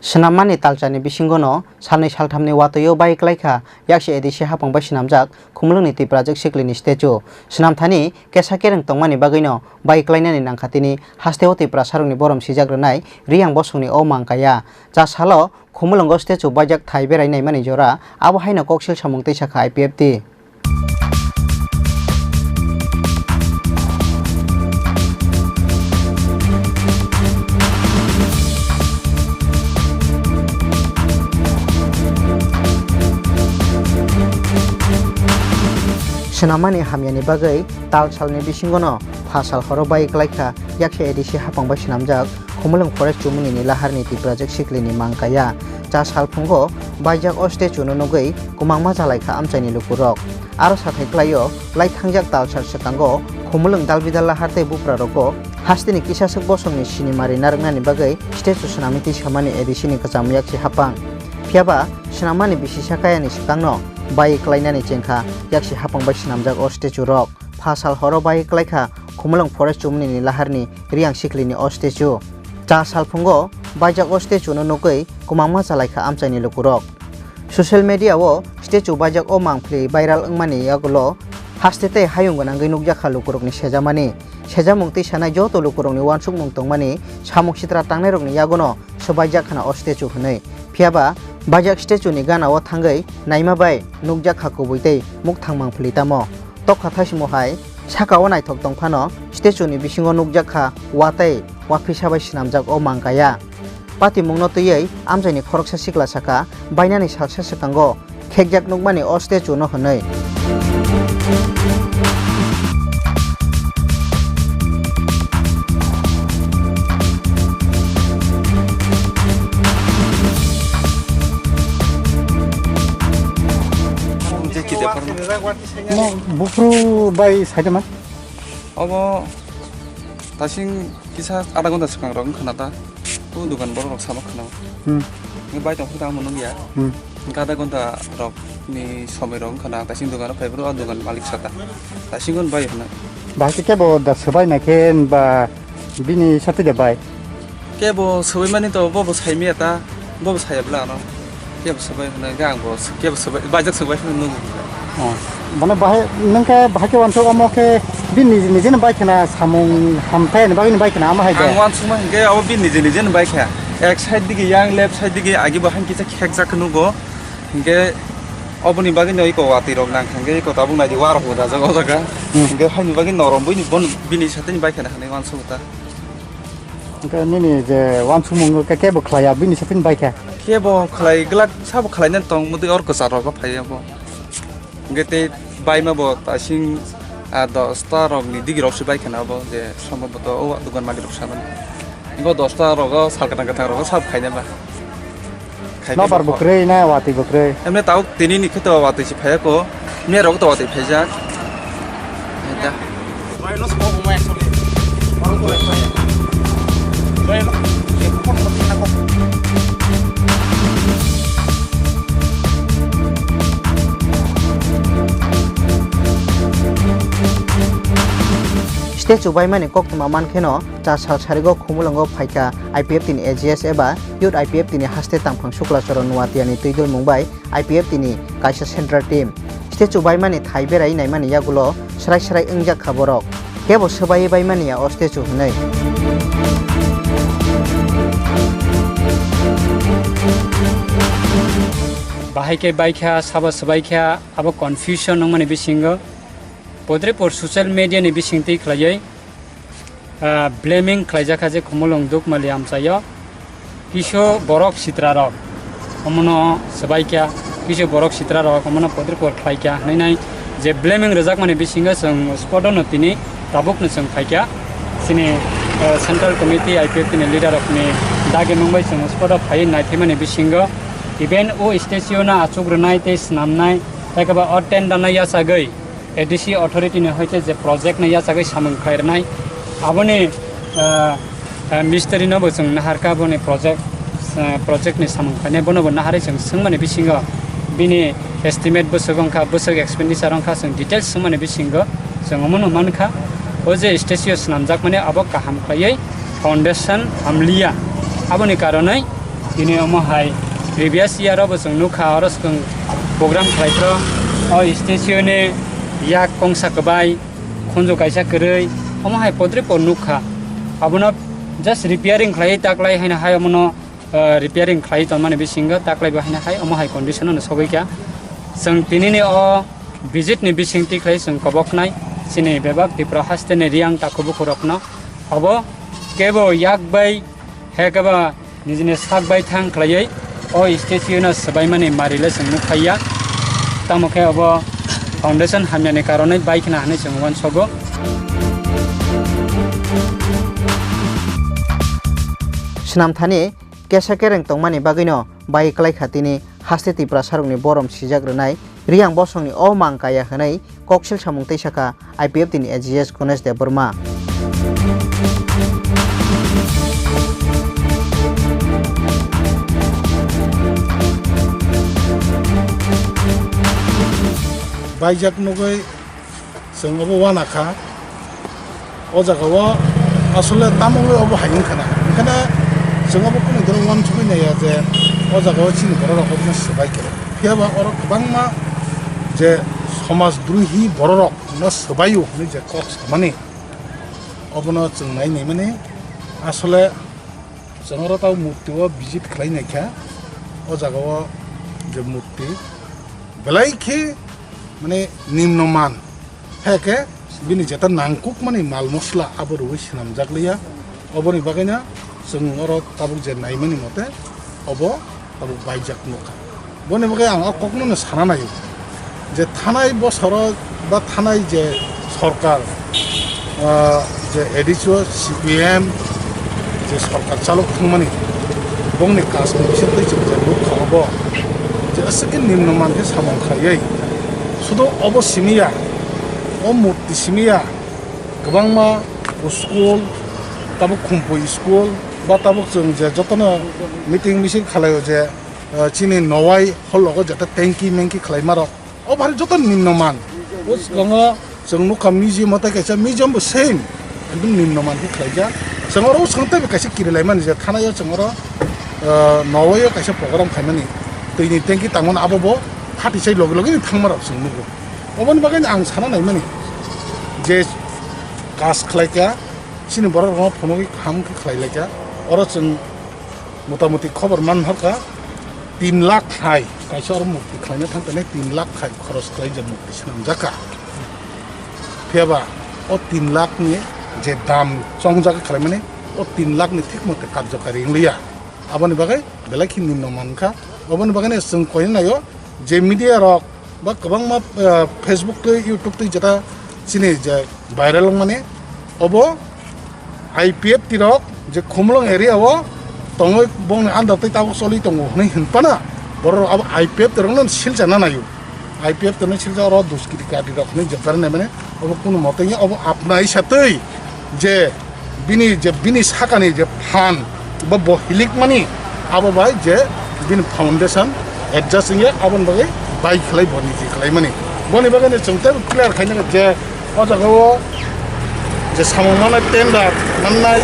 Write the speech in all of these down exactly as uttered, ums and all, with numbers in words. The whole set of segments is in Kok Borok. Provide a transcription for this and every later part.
Swnammani talcharni bisingono salnwi salthamni watwi-o bai klaikha yakse A D C haphang bai swnamjak Khumulwngni Tiprajwk siklini statue. Swnamthani kesa kereng tongmani bagwino bai klainani nangkha tini hasteo Tiprasarokni borom sijak rwnai Riyang bosongni o mang kaya. Cha salo Khumulwngo statue baijak thai berai naimani jora, abo haino koksil samung twi sakha I P F T. Swnammani hamyani bagwi tal salni bisingono pha sal horo bai klaikha yakse A D C haphang bai swnamjak Khumulwng Forest chumuni ni laharni Tiprajwk siklini mang kaya. Cha salphungo baijak o statue no nugwi kwmangma chalaikha amchaini lukurok. Aro sathai klaio lai thangjak talsar swkango Khumulwng dalbidal lahar tei buprarogo hasteni kisaswk bosongni sinimari narwknani bagwi statue swnamwi twi samani A D C ni kwcham yakse haphang. Phiyaba swnammani bisisa kayani swkangno bai klainani chengkha yakse haphang bai swnamjak o statue rok. Pha sal horo bai klaikha Khumulwng Forest chumuni ni laharni Riyang siklini o statue. Cha salphungo baijak o statue no nugwi kwmangma chalaikha amchaini lukurok. Social media o statue baijak o mangphli viral wngmani yagulo haste tei hayung gwnangwi nukjakha lukurokni sejamani. Sejamung twi sanai joto lukurokni uansukmung tongmani samung sitra tangnairokni yaguno swbaijak khna o statue hwnwi. Phiyaba baijak statue ni gana o thangwi naima bai nukjakha kubui tei mukthang mangphli tamo. Tokha thaisimo hai saka o naithok tong phano statue ni bisingo nukjakha watwi waphisa bai swnamjak o mang kaya. Patimungno twiwi amchaini khoroksa sikla sakha, bainani salsa swkango khekjak nukmani o statue no hwnwi. Mo bufru bai saida man? Obo tasing kisa adha ghonta swkang rok wngkha na ta. O dukan borok rok sama khwna. Hmm. Ni bai tong phai tamo nung ya. Hmm. Hingke adha ghonta rok ni somoi rok wngkha na tasing dukan rok phai bro o dukan malik sata. Tasing gon bai hwnwi. Bahai khe kebo da swbai nai khe ba bini sati de bai. Kebo swbai mani to bobo sai miya ta, bobo sai bla ano. Kebo swbai hwnwi hwnkhe ang bo kebo swbai, baijak swbai hwnwi nukgo. Oh. Mane bahai, nwng khe bahai khe uansuk omo khe bini niji nijeno bai khena samung hamthai ni bagwino bai khena ama hai de. Ang uansukma hinkhe abo bini niji nijeno bai khe. Ek side digi yang, left side digi agi bo hankhe kisa khekjak khe nukgo. Hinkhe oboni bagwino iko watwi rok nang kha hinkhe iko tabuk naidi warok bo dajak o jaga. Hmm. Hinkhe haini bagwi norom bini bon bini sateni bai khena hinwi uansukgo ta. Hingke nini je uansukmung khe kebo khlaiya, bini se phini bai khe? Kebo khlai glak, sabo khlainani tong, motwi or kwchar rogo phaiya bo. Hingke tei baima bo tasing, ah, dosta rokni digi rok se bai kheno bo, je sombhoboto o dogan malik rok samani. Bo dosta rogo sal kwthang kwthang rogo sabo khainai ba. Khaikhe Nobar bo bo kho- kwrwi na watwi bo kwrwi? Emne tabuk tini ni khe to watwi se phaiya ko. Miya rok to watwi phaijak. Eta. Statue baimani koktwma mankheno, cha sal sarigo Khumulwngo phaikha I P F T ni A G S eba Youth I P F T ni haste tangphang Suklacharan Nuatiani twidulmung bai I P F T ni kaisa central team. Statue baimani thai berai naimani yagulo srai srai wngjak kha borok. Kebo swbaiwi baimani ya o statue hwnwi. Bahai khe baikha, sabo swbaikha, abo confusion wngmani bisingo. Podripur social media ni bisingtwi khlaiwi, ah, blaming khlaijakha je Khumulwng Dukmali amchaio kisu borok sitrarok omono swbaikha, kisu borok sitrarok omono Podripur khlaikha hwnwi nai je blaming rwjakmani bisingo chwng spot-o no tini tabukno chwng phaikha. Chini, ah, Central Committee I P F T ni leader rokni dagi mungbai chwng spot-o phaiwi naithimani bisingo even o statue no achuk rwnai tei swnamnai, tei khe ba o tender no yachagwi A D C authority ni hoite je project no yachagwi samung khlai rwnai, aboni, ah, ah, mistri no bo chwng naharkha, boni project, ah, project ni samung khlainai bono bo naharwi chwng swngmani bisingo bini estimate bwswk wngkha, bwswk expenditure wngkha, chwng details swngmani bisingo chwng omono mankha. O je statue swnamjakmani abo kaham khlaiwi foundation hamliya, aboni karonwi Tini omo hai previous year o bo chwng nukha, oro chwng program khlai phro o statue ni yak kongsa kwbai, khunju kaisa kwrwi, omo hai podre pod nukha. Abono just repairing khlaiwi taklai haino hai omono, ah, repairing khlaiwi tonmani bisingo taklai bo haino hai omo hai condition o sogwi kha. Chwng tinini o visit ni bisingtwi khlai chwng koboknai chini bebak Tripura haste ni riyang takhuk bukhuk rokno. Obo kebo yak bai, he kebo nijini sak bai thang khlaiwi o statue no swbaimani mari le chwng nukphaiya. Tamo khe obo foundation hamyani karonwi bai khna hinwi chwng uansogo. Swnamthani kesa kereng tongmani bagwino bai kwlai kha tini haste Tiprasarokni borom sijak rwnai Riyang bosongni o mang kaya hwnwi koksil samung tei sakha I P F T ni A G S Ganesh Debbarma. Baijak nugwi chwng obo uanakha. O jaga o asole tamo wngwi obo hai wngkha na. Hingkheno chwng obo kunu doro uansugwi naiya je o jaga o chini borok rok obono swbai khe. Phiya ba oro kwbangma je somaj drohi borok rok no swbai o hwnwi je kok samani, obono chwng nai naimani. Asole chwng oro tamo murti o visit khlai naikha. O jaga o je murti belai khe mane nimno man. Hai khe bini jeta nangkukmani mal mosla abo rwui swnamjak liya. Oboni bagwino chwng oro tabuk je naimani mote obo tabuk baijak nukha. Boni bagwi ang o kokno no sana naio je thanai bosoro ba thanai je sorkar, ah, je A D C o C P M je sorkar chalok thangmani bongni kasni bisingtwi chwng je nukha obo je aswk khe nimno man khe samung khlaiwi. Sudo obo simi ya, o murti simi ya, kwbangma school, tabuk Khumpui school, ba tabuk chwng je jotono meeting misil khlaio je, eh, chini Nowai hologo jeta tanki mengki khlaima rok. O bari joto nimno man. O swkango chwng nukha museum o tei kaisa museum bo same. Ekdom nimno man khe khlaijak. Chwng oro swkang teibo kaisa kirilaimani je thanai o chwng oro, eh, Nowai o kaisa program khaimani. Twini tanki tangmani abo bo phatisai logi logi ni thangma rok chwng nugo. Oboni bagwi ang sana naimani je kas khlaikha, chini borok rokno phunugwi kaham khe khlailaikha. Oro chwng motamuti khobor man horkha, tin lakh hai kaisa oro murti khlaina thang tani tin lakh hai khoros khlaijak murti swnamjakha. Phiya ba o tin lakh ni je dam chongjak khlaimani, o tin lakh ni thik mote karjokari wngliya. Aboni bagwi belai khe nimno mankha. Oboni bagwino chwng koina naio je media rok ba kwbangma, eh, Facebook tei YouTube tei jeta chini je viral wngmani, obo I P F T rok je Khumulwng area o tongwi bongni under tei tabuk choli tongo hwnwi hwnphano borok rok abo I P F T rokno silchana naio. I P F T ni silsa oro duskiti kadi rok hinwi jepjak nai mani, obo kunu mote wngya, obo apnai satwi je bini, je bini sakani je phan bo, bo hilikmani, abo bai je bini foundation adjust wngya, aboni bagwi bai khlai bo niji khlaimani. Boni bagwi no chwng teibo clear khaina je o jaga o je samung manai tender mannai,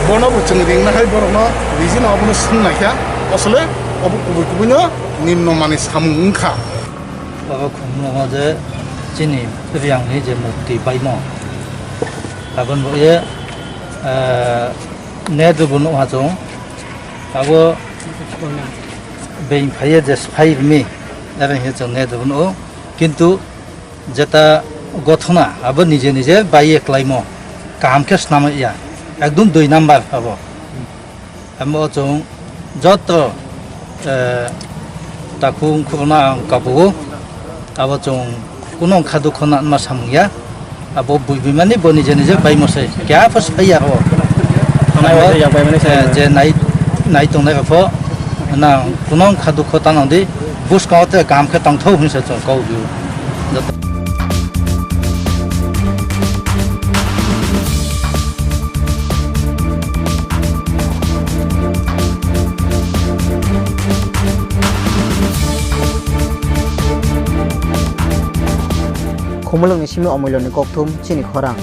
bono bo chwng ringna hai borokno rijino obono swng naikha, asole obo kubui kubui no nimno manwi samung wngkha. Abo khumlwngo je chini Riyangni je mukti baimo. Aboni bagwi, eh, net rwbo nukha chwng. Abo being phaiya je sphai rwmi, ere hinkhe chwng net rwbo nukho. Kintu jeta gothona abo nije nije baiye klaimo. Kaham khe swnamya. Ekdum dui number abo. Amo chwng joto, eh, takhuk wngkhorno ang kabugo. Abo chwng kuno wngkha dukho nanma samung ya. Abo buibimani bo nije nije baimo se. Kya pho sai ya ho. Nai bai yak bai mani sai. Eh, je nai, nai tongnai rok pho. Nang kuno wngkha dukho tanang di. Buskang o te kaham khe tongthok hinwi se chwng kok di. Khumulwngni simi omoiloni kokthum chini khorang.